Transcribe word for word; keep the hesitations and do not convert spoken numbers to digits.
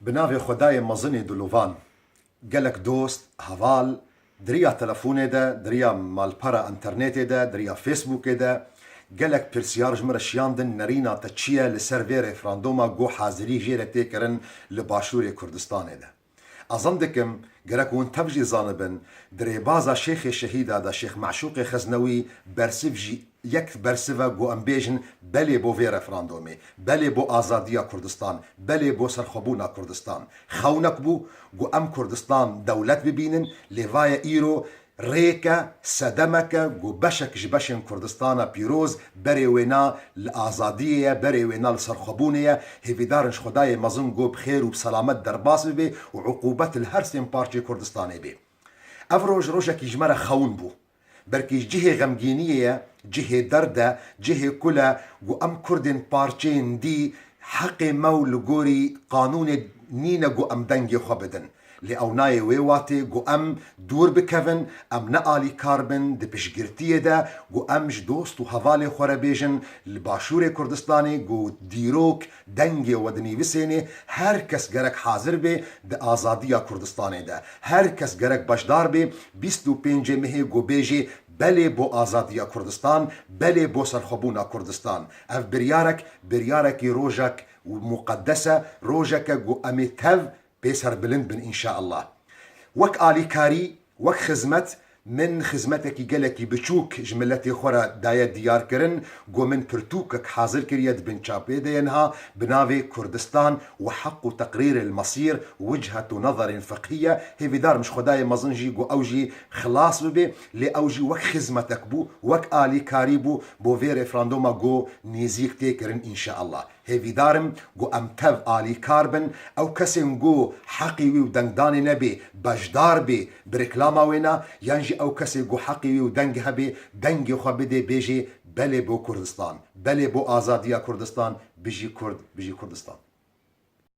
Bi navê Xwedayê mezin ê dilovan, gelek dost, heval, di riya telefonê de, di riya malpera înternetê de, di riya Facebookê de, gelek pirsyar ji min re şiyandin, nerîna te çi ye li ser vê referandoma ku hazirî jê re tê kirin li Başûrê Kurdistanê de. Ez zan dikim, gerek hûn tev jî zanibin, di rêbaza Şêxê Şehîda de Şêx Meşûqê Xeznewî bersiv jî yek bersiv e ku em bêjin belê bo vê referandomê, belê bo azadiya Kurdistan, belê bo serxwebûna Kurdistan. Xewnek bû ku em Kurdistan dewlet bibînin, lê vaye îro rêke, sedemeke ku beşek ji beşên Kurdistana pîroz berê wêna li azadiyê ye, berê wêna li serxwebûnê ye. Hêvîdar in ji Xwedayê mezin ku bi xêr û bi selamet derbas bibe û uqûbet li her sên parçeyê Kurdistanê bê. Ev roj rojekî ji me re xewin bû. Belkî cihê xemgîniyê ye, cihê derd e, cihê kul e ku em Kurdên parçeyên dî heqê me û li gorî qanûnê nîne ku em dengê xwe bidin. Lê ew nayê wê watê ku em dûr bikevin, em ne alîkar bin di piştgirtiyê de, ku em ji dost û hevalê xwe re bêjin, li Başûrê Kurdistanê ku dîrok dengê we dinivîsênê, her kes gerek hazir bê di azadiya Kurdistanê de. Her kes gerek beşdar bê, bîst û pêncê mehê ku bêjê belê bo azadiya Kurdistan, belê bo serxwebûna Kurdistan. Ev biryarek, biryarekî rojek û muqedes e, rojek e ku em ê tev pê serbilind bin înşaallah. Wek alîkarî, wek xizmet, min xizmetekî gelekî biçûk ji miletê xwe re daye diyarkirin, ku min pirtûkek hazir kiriye di bin çapê de ye niha bi navê Kurdistan û Heq û Teqrîr el Mesîr, Wichet û Nezerên Fiqhî ye. Hêvîdar im ji Xwedayê mezin jî ku ew jî xilas bibe, lê ew jî wek xizmetek bû, wek alîkarî bû bo vê referandoma ku nêzîk tê kirin înşaallah. Hêvîdar im ku em tev alîkar bin, ew kesên ku heqê wî û dengdanê nebê, beşdar bê bi reklama wêna, yan jî ew kesê ku heqê wî û deng hebê, dengê xwe bidê, bêjê belê bo Kurdistan, belê bo azadiya Kurdistan, bijî Kurd, bijî Kurdistan.